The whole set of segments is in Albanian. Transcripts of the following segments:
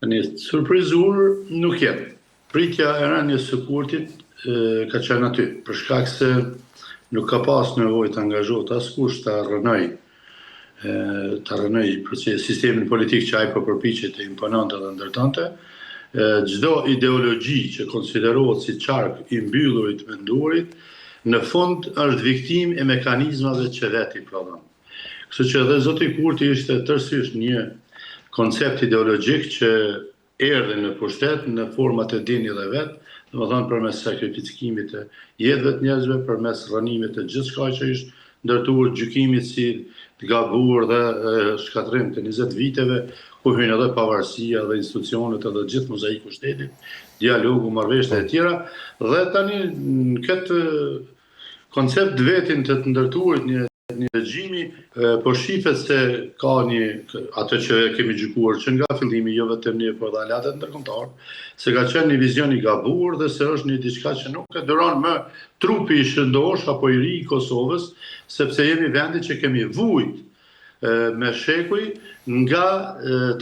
Tani, surprizur nuk jam. Pritja e rënies së Kurtit ka qenë aty, për shkak se nuk ka pas nevojë të angazhohet askush ta rrënojë ta rrënojë proces sistemin politik që ai po përpiqej të impononte dhe ndërtonte. Çdo ideologji që konsiderohet si qark i mbyllur i të menduarit, në fund është viktimë e mekanizmave që vetë i prodhon. Kështu që edhe zoti Kurti ishte tërësisht një koncept ideologjik që erdhi në pushtet në format e dini edhe vetë, domethënë përmes sakrifikimit të jetëve të njerëzve, përmes rrënimit të gjithçka që ishte ndërtuar, gjykimit si të gabuar dhe shkatërrim të 20 viteve, ku hyn edhe pavarësia dhe institucionet edhe gjithë mozaiku i shtetit, dialogu, marrëveshjet e tjera, dhe tani në këtë koncept vetin të të ndërtuarit një një regjimi, po shifet se ka një, atë që e kemi gjykuar që nga fillimi, jo vetëm ne, por edhe aleatët ndërkombëtar, se ka qenë një vizion i gabuar dhe se është një diçka që nuk e duron më trupi i shëndosh apo i ri i Kosovës, sepse jemi vendi që kemi vujt me shekuj nga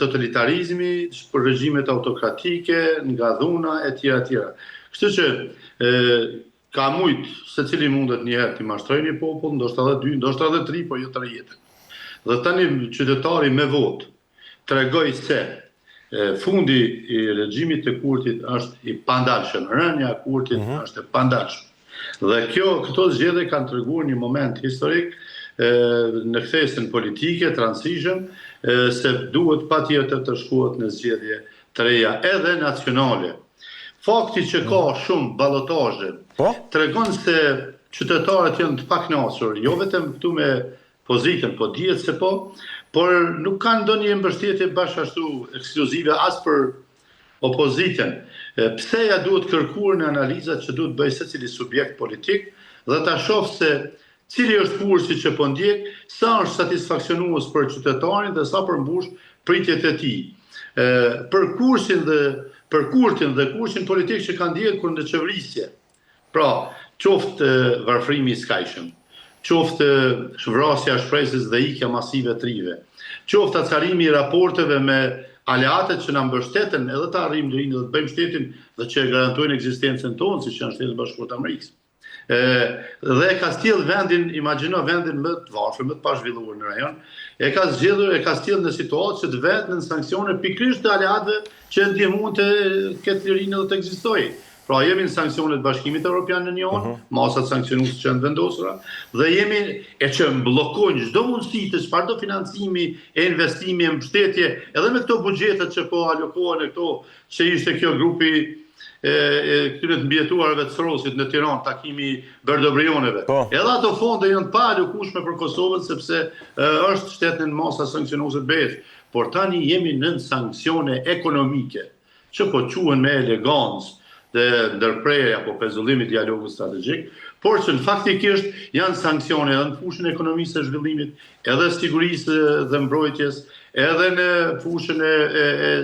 totalitarizmi, për regjimet autokratike, nga dhuna e tjera e tjera. Kështu që Ka mujt, secili mundet një herë t'i mashtrojë një popull, ndoshta edhe dy, ndoshta edhe tri, po jo tërë jetën. Dhe tani qytetari me votë tregoi se fundi i regjimit të Kurtit është i pandalshëm, rënia e Kurtit mm -hmm. është e pandalshme. Dhe kjo, këto zgjedhje kanë treguar një moment historik në kthesën politike, të rëndësishëm, se duhet patjetër të shkohet në zgjedhje të reja edhe nacionale. Fakti që ka mm. shumë balotazhe, po? tregon se qytetarët janë të pakënaqur, jo vetëm këtu me pozitën, po dihet se po, por nuk kanë ndonjë mbështetje bash ashtu ekskluzive as për opozitën. Pse ja duhet kërkuar në analizat që duhet bëjë secili subjekt politik dhe ta shohë se Cili është kursi që po ndjek, sa është satisfaksionues për qytetarin dhe sa përmbush pritjet e tij. Për kursin dhe për Kurtin dhe kursin politik që ka ndjekur në qeverisje. Pra, qoftë varfërimi i skajshëm, qoftë vrasja e shpresës dhe ikja masive e të rinjve, qoftë acarimi i raporteve me aleatët që na mbështetën edhe të arrijmë lirinë dhe të bëjmë shtetin dhe që e garantojnë ekzistencën tonë, siç janë Shtetet e Bashkuara të Amerikës. Dhe e ka sjellë vendin, imagjino vendin më të varfër, më të pazhvilluar në rajon, e ka zgjedhur, e ka sjellë në situatë që të vetë nën sanksione pikërisht të aleatëve që e ndihmuan të ketë lirinë dhe të ekzistojë. Pra jemi në sanksione të Bashkimit Evropian në një anë, uh mhm. -huh. masat sanksionuese që janë vendosura dhe jemi e që bllokojnë çdo mundësi të çfarëdo financimi e investimi e mbështetje, edhe me këto buxhetet që po alokohen e këto që ishte kjo grupi e, e këtyre të mbijetuarve të Sorosit në Tiranë, takimi i Bërdo-Brioneve. Po. Edhe ato fonde janë të paalokueshme për Kosovën sepse e, është shtet nën masa sanksionuese të BE-së. Por tani jemi nën sanksione ekonomike, që po quhen me elegancë dhe ndërprerje apo pezullim i dialogut strategjik, por që në faktikisht janë sanksione edhe në fushën e ekonomisë e zhvillimit, edhe sigurisë dhe mbrojtjes, edhe në fushën e, e, e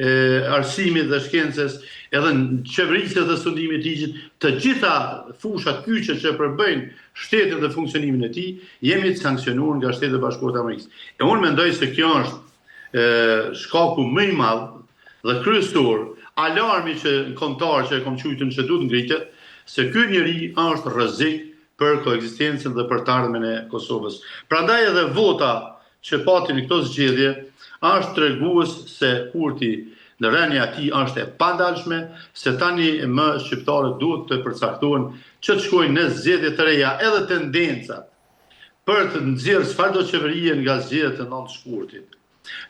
e arsimit dhe shkencës, edhe në qeverisje dhe sundimit të ligjit, të gjitha fushat kyçe që përbëjnë shtetin dhe funksionimin e tij, jemi të sanksionuar nga Shtetet e Bashkuara të Amerikës. E unë mendoj se kjo është e, shkaku më i madh dhe kryesor, alarmi që kombëtar që e kom quajtur që duhet ngritet, se ky njeri është rrezik për koekzistencën dhe për të ardhmen e Kosovës. Prandaj edhe vota që pati në këto zgjedhje është tregues se Kurti në rënia e tij është e pandalshme, se tani më shqiptarët duhet të përcaktohen që të shkojnë në zgjedhje të reja edhe tendencat për të nxjerrë çfarëdo qeverie nga zgjedhjet e 9 shkurtit.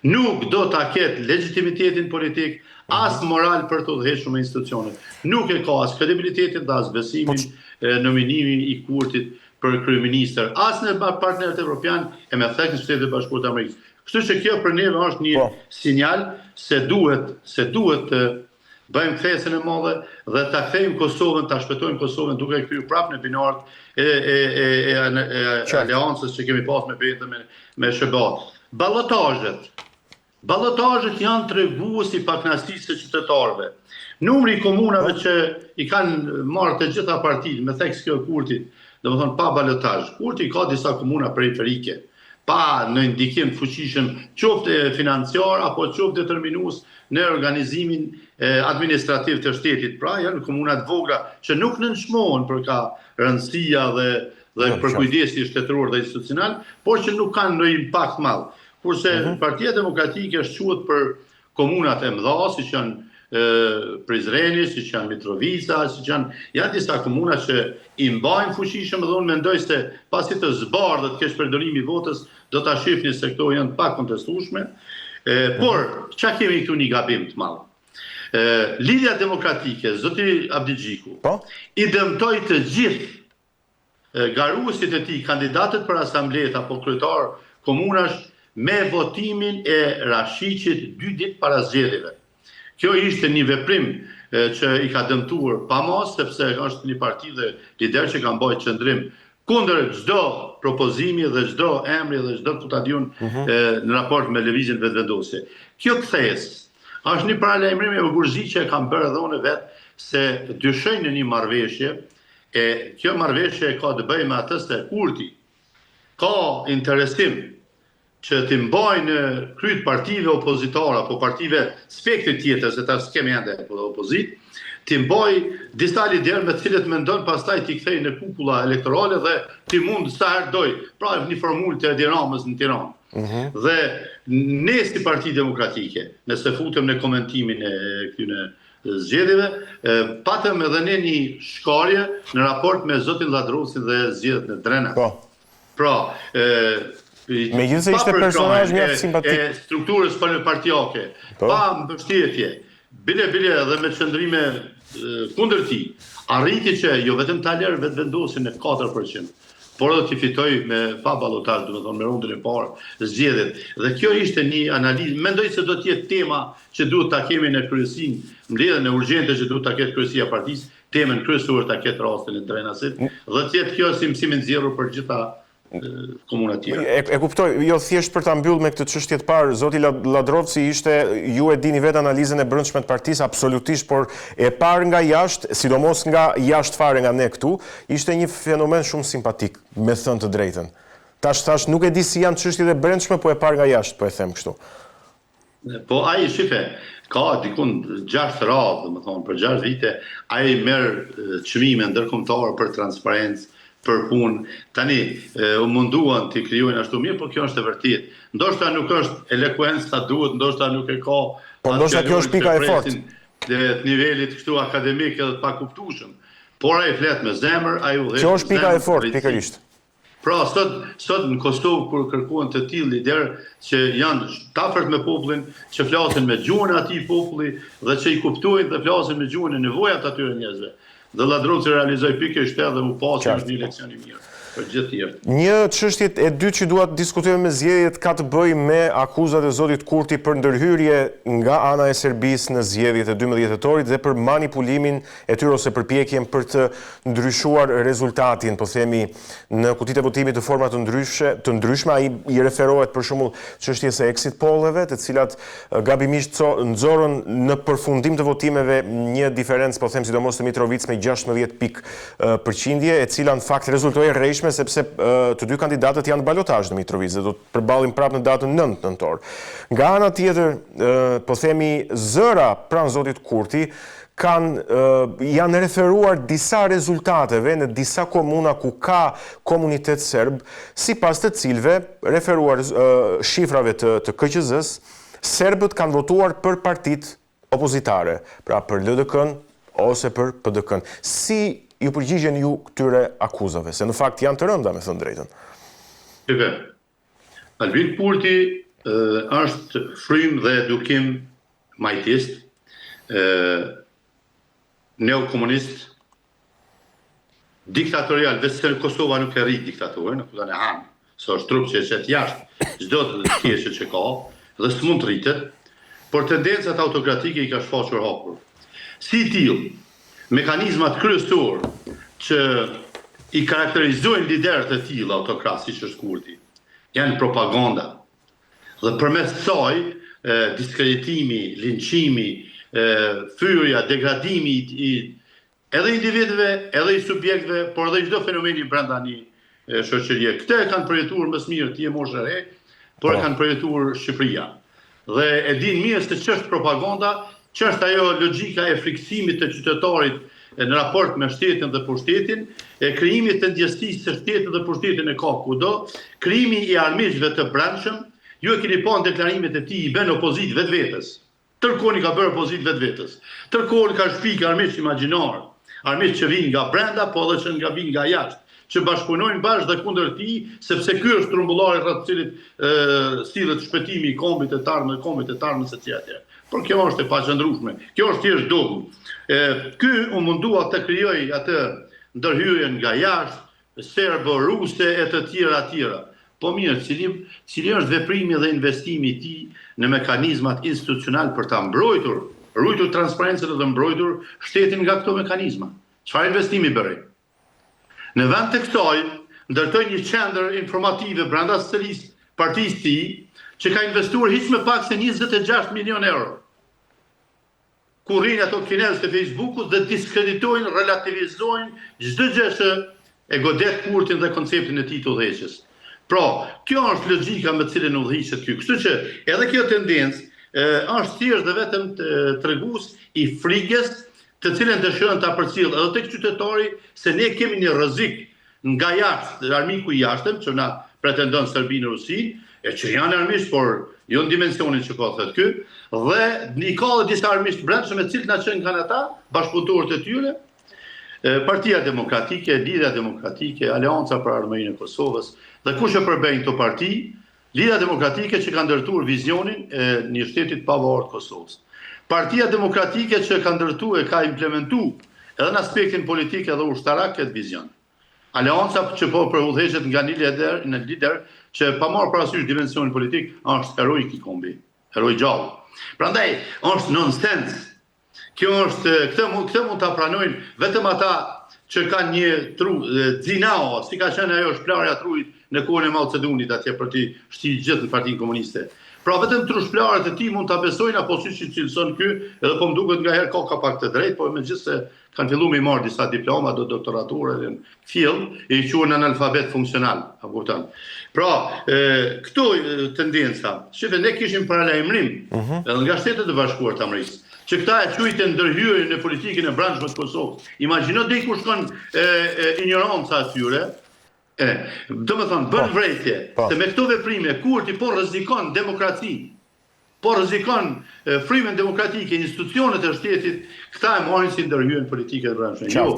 Nuk do ta ketë legjitimitetin politik, as moral për të udhëhequr me institucionet. Nuk e ka as kredibilitetin dhe as besimin po nominimi i Kurtit për kryeministër, as në partnerët evropian e me theks në Shtetet e Bashkuara të Amerikës. Kështu që kjo për neve është një po. sinjal se duhet se duhet të bëjmë kthesën e madhe dhe ta kthejmë Kosovën, ta shpëtojmë Kosovën duke e kthyer prapë në binarët e e e e, e, e aleancës që kemi pas me BE dhe me me SHBA. Balotazhet Balotazhet janë tregues i pakënaqësisë së qytetarëve. Numri i komunave që i kanë marrë të gjitha partitë, me theks kjo e Kurtit, domethënë pa balotazh. Kurti ka disa komuna periferike. pa ndonjë ndikim të fuqishëm qoftë financiar apo qoftë determinues në organizimin administrativ të shtetit. Pra janë komuna të vogla që nuk nënçmohen për ka rëndësia dhe dhe jo, përkujdesi shtetëror dhe institucional, por që nuk kanë ndonjë impakt të madh. Kurse mhm. Partia Demokratike shquhet për Komunat e mëdha, siç janë Prizreni, siç janë Mitrovica, siç janë janë disa komuna që i mbajnë fuqishëm dhe unë mendoj se pasi të zbardhet keqpërdorimi i votës, do ta shihni se këto janë të pakontestueshme. E, por, ça kemi këtu një gabim të madh? E, Lidhja Demokratike, zoti Abdixhiku, po? i dëmtoi të gjithë garuesit e tij, kandidatët për asambletë apo kryetarë komunash me votimin e Rashiqit dy ditë para zgjedhjeve. Kjo ishte një veprim që i ka dëmtuar pa masë, sepse është një parti dhe lider që ka mbajt qëndrim kundër çdo propozimi dhe çdo emri dhe çdo ku ta di unë mhm. në raport me lëvizjen Vetëvendosje. Kjo kthesë është një paralajmërim e ogurzi që e kam bërë edhe unë vetë se dyshoj në një marrëveshje E kjo marrëveshje ka të bëjë me atë se Kurti ka interesim që t'i mbajë në krye të partive opozitare apo partive spektrit tjetër, se tash s'kemi ende opozitë, t'i mbajë disa liderë me të cilët mendon pastaj t'i kthejë në kukulla elektorale dhe t'i mund sa herë dojë, pra një formulë të Edi Ramës në Tiranë. Mm -hmm. Dhe ne si Parti Demokratike, nëse futem në komentimin e këtyre zgjedhjeve, patëm edhe ne një shkarje në raport me zotin Lladrovcin dhe zgjedhjet në Drenas. Po. Pra, e, Megjithëse ishte personazh mjaft simpatik. E strukturës partiake, po. pa mbështetje, bile bile edhe me qëndrime kundër tij, arriti që jo vetëm ta lërë Vetëvendosjen në 4%, por edhe t'i fitojë me pa balotazh, domethënë me rundin e parë zgjedhjet. Dhe kjo ishte një analizë, mendoj se do të jetë tema që duhet ta kemi në kryesinë, mbledhjen e urgjente që duhet ta ketë kryesia e partisë, temën kryesore ta ketë rastin e Drenasit dhe të jetë kjo si mësim i nxjerrur për gjitha komunat tjera. E, e kuptoj, jo thjesht për ta mbyllur me këtë çështje të parë, zoti Lladrovci ishte, ju e dini vetë analizën e brendshme të partisë, absolutisht, por e parë nga jashtë, sidomos nga jashtë fare nga ne këtu, Ishte një fenomen shumë simpatik, me thënë të drejtën. Tash thashë nuk e di si janë çështjet e brendshme, po e parë nga jashtë po e them kështu. Po ai shife, ka dikun gjashtë radhë, domethënë për gjashtë vite ai merr çmime ndërkombëtare për transparencë, për punë. Tani u munduan t'i krijojnë ashtu mirë, por kjo është e vërtetë. Ndoshta nuk është elokuent sa duhet, ndoshta nuk e ka. Po ndoshta kjo është pika e fortë. Të nivelit kështu akademik edhe të pakuptueshëm. Por ai flet me zemër, ai udhëheq. Kjo është pika e fortë, pikërisht. Pra sot sot në Kosovë kur kërkohen të tillë liderë që janë të afërt me popullin, që flasin me gjuhën e atij populli dhe që i kuptojnë dhe flasin me gjuhën e nevojat të atyre njerëzve. Dhe Lladrovci realizoi pikërisht këtë dhe u pa se është një leksion i mirë për gjithë tjerët. Një çështje e dytë që dua të diskutojmë me zgjedhjet ka të bëjë me akuzat e zotit Kurti për ndërhyrje nga ana e Serbisë në zgjedhjet e 12 tetorit dhe për manipulimin e tyre ose përpjekjen për të ndryshuar rezultatin, po themi, në kutitë e votimit në forma të ndryshe, të ndryshme, ai i referohet për shembull çështjes së exit poll-eve, të cilat gabimisht nxorën në përfundim të votimeve një diferencë, po them sidomos në Mitrovicë me 16 pikë përqindje, e cila në fakt rezultoi e rrejshme sepse të dy kandidatët janë në balotazh në Mitrovicë dhe do të përballen prapë në datën 9 nëntor. Nga ana tjetër, po themi zëra pranë zotit Kurti kanë janë referuar disa rezultateve në disa komuna ku ka komunitet serb, sipas të cilëve, referuar shifrave të të KQZ-së, serbët kanë votuar për partitë opozitare, pra për LDK-në ose për PDK-në. Si ju përgjigjeni ju këtyre akuzave, se në fakt janë të rënda, me thënë drejtën? Shiko, Albin Kurti është frymë dhe edukim majtist, neokomunist, diktatorial, veç se Kosova nuk e rrit diktatorin, nuk e han, se është trup që e qet jashtë çdo të keqe që ka, dhe s'mund të rritet, por tendencat autokratike i ka shfaqur hapur. Si i tillë, mekanizmat kryesorë që i karakterizojnë liderët e tillë autokratë, siç është Kurti, janë propaganda, Dhe përmes saj, diskreditimi, linçimi, fyerja, degradimi i edhe individëve, edhe i subjekteve, por edhe i çdo fenomeni brenda një. shoqërie. Këtë e kanë përjetuar më së miri, ti je moshë e re, por e po. kanë përjetuar Shqipëria. Dhe e dinë mirë se ç'është propaganda, ç'është ajo logjika e frikësimit të qytetarit në raport me shtetin dhe pushtetin, e krijimit të ndjesisë se shtetin dhe pushtetin e ka kudo, krijimi i armiqve të brendshëm, ju e keni pa në deklarimet e tij i bën opozitë vetvetes. Tërë kohën i ka bërë opozitë vetvetes. Tërë kohën ka shpikë armiq imagjinarë, armiq që vijnë nga brenda, po edhe që nga vijnë nga jashtë, që bashkëpunojnë bashkë dhe kundër tij, sepse ky është strumbullari rreth të cilit sillet shpëtimi i kombit e të ardhmes, kombit e të ardhmes etj etj. Por kjo është e paqëndrueshme. Kjo është thjesht dogmë. Ky u mundua të krijojë atë ndërhyrjen nga jashtë, serbo, ruse e të tjera tjera. Po mirë, cili, cili është veprimi dhe investimi i tij në mekanizmat institucional për ta mbrojtur, rujtur transparencën dhe mbrojtur shtetin nga këto mekanizma? Çfarë investimi bëri? Në vend të kësaj, ndërtoi një qendër informative brenda selisë partisë tij, që ka investuar hiç më pak se 26 milion euro. Ku rrinë ato kinezët e Facebookut dhe diskreditojnë, relativizojnë çdo gjë që e godet Kurtin dhe konceptin e tij të udhëheqjes. Pra, kjo është logjika me të cilën udhëhiqet ky. Kështu që edhe kjo tendencë është thjesht dhe vetëm tregues i frigës të cilën dëshiron ta përcjellë edhe tek qytetari se ne kemi një rrezik nga jashtë, armiku i jashtëm që na pretendon Serbinë e Rusinë, e që janë armiq, por jo në dimensionin që po thotë ky, dhe i ka edhe disa armiq të brendshëm me të cilët na qenë kanë ata, bashkëpunëtorët e tyre, Partia Demokratike, Lidhja Demokratike, Aleanca për Ardhmërinë e Kosovës, dhe kush e përbëjnë këto parti, Lidhja Demokratike që ka ndërtuar vizionin e një shteti të pavarur të Kosovës. Partia Demokratike që ka ndërtuar e ka implementuar edhe në aspektin politik edhe ushtarak këtë vizion. Aleanca që po udhëhiqet nga një lider, një lider që pa marrë parasysh dimensionin politik është heroi i këtij kombi, heroi i gjallë. Prandaj është nonsens Kjo është, këtë mund, këtë mund ta pranojnë vetëm ata që kanë një tru, Xinao, si ka qenë ajo shplarja e trurit në kohën e Mao Zedonit atje për t'i shti gjithë në Partinë Komuniste. Pra vetëm trushplarët e tij mund ta besojnë apo siç i cilëson ky, edhe po më duket ngaherë ka ka pak të drejtë, po megjithëse kanë filluar me marrë disa diploma do doktoraturë edhe Fill, i quan analfabet funksional, a kupton. Pra, e, këto tendenca, shife, ne kishim paralajmërim, uh mhm. -huh. edhe nga Shtetet e Bashkuara të Amerikës, që këta e quajtën ndërhyrje në politikën e brendshme të Kosovës. Imagjino deri ku shkon e, e, ignoranca e tyre, e, domethënë, bën po. vërejtje, po. se me këto veprime, Kurti po rrezikon demokracinë, po rrezikon frymën demokratike, institucionet e shtetit, këta e marrin si ndërhyrje në politikën e brendshme. Jo,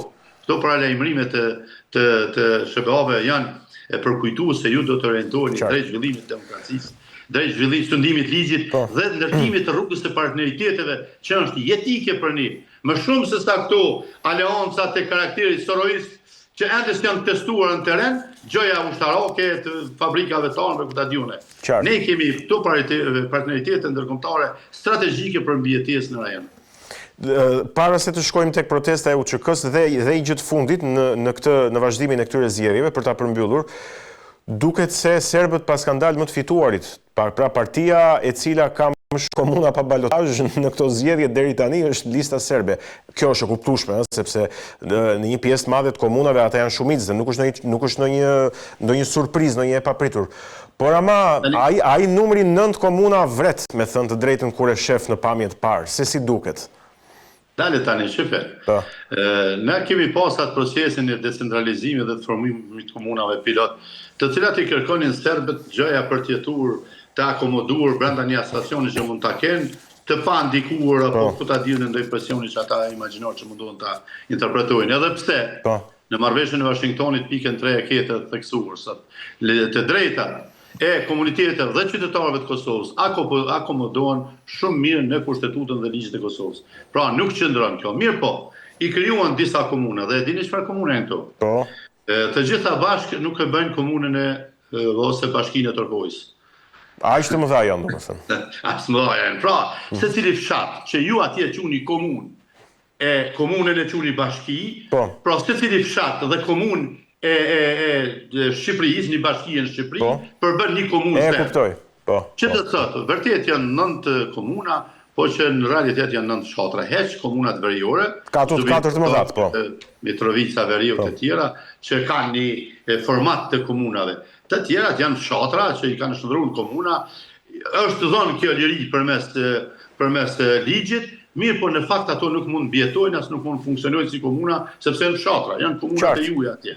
këto paralajmërime të të të SHBA-ve janë e përkujtues se ju do të orientoheni drejt zhvillimit të demokracisë, drejt zhvillimit sundimit të ligjit po. dhe ndërtimit të rrugës së partneriteteve që është jetike për ne. Më shumë se sa këto aleanca të karakterit soroist që ende s'janë testuar në terren, gjoja ushtarake të fabrikave të armëve ku ta di unë. Ne kemi këto partneritete ndërkombëtare strategjike për mbijetesë në rajon. Para se të shkojmë tek protesta e UÇK-së dhe dhe një gjë të fundit në në këtë në vazhdimin e këtyre zgjedhjeve për ta përmbyllur, duket se serbët paskan dalë më të fituarit Pra partia e cila ka më shumë komuna pa balotazh në këto zgjedhje deri tani është Lista Serbe. Kjo është e kuptueshme, ëh, sepse në një pjesë të madhe të komunave ata janë shumicë dhe nuk është ndonjë nuk është ndonjë ndonjë surprizë, ndonjë e papritur. Por ama ai ai numri 9 komuna vret, me thënë të drejtën kur e shef në pamje të parë, se si duket. Dale tani, shife. Po. Ne kemi pas atë procesin e decentralizimit dhe të formimit të komunave pilot, të cilat i kërkonin serbët gjoja për të jetuar të akomoduar brenda një asociacioni që mund ta kenë, të pa ndikuar apo po. ku ta di unë ndonjë presioni që ata imagjinojnë që mundohen ta interpretojnë. Edhe pse po. në marrëveshjen e Washingtonit pikën 3 e ke të theksuar sot. Të drejtat e komuniteteve dhe qytetarëve të Kosovës akomodohen shumë mirë në Kushtetutën dhe ligjet e Kosovës. Pra nuk qëndron kjo. Mirëpo, i krijuan disa komuna dhe e dini çfarë komune janë këto? Po. Të gjitha bashkë nuk e bëjnë komunën e ose bashkinë e Tropojës. Aq të mëdha janë, domethënë. Aq të mëdha janë. Pra, secili fshat që ju atje quni komunë, e komunën e quni bashki, po. pra secili fshat dhe komunë e, e, e Shqipërisë, një bashki në Shqipëri, po. përbën një komunë E kuptoj, po. Që po. do të thotë, vërtet janë nëntë komuna, po që në realitet janë 9 fshatra, heq komunat veriore, Ka ato të katër të mëdhat, po. Mitrovica veriu po. të tjera, që kanë një format të komunave. Të tjerat janë fshatra që i kanë shndërruar në komuna, është dhënë kjo liri përmes përmes ligjit, mirëpo në fakt ato nuk mund mbijetojnë as nuk mund funksionojnë si komuna, sepse janë fshatra, janë komunat e juaja atje.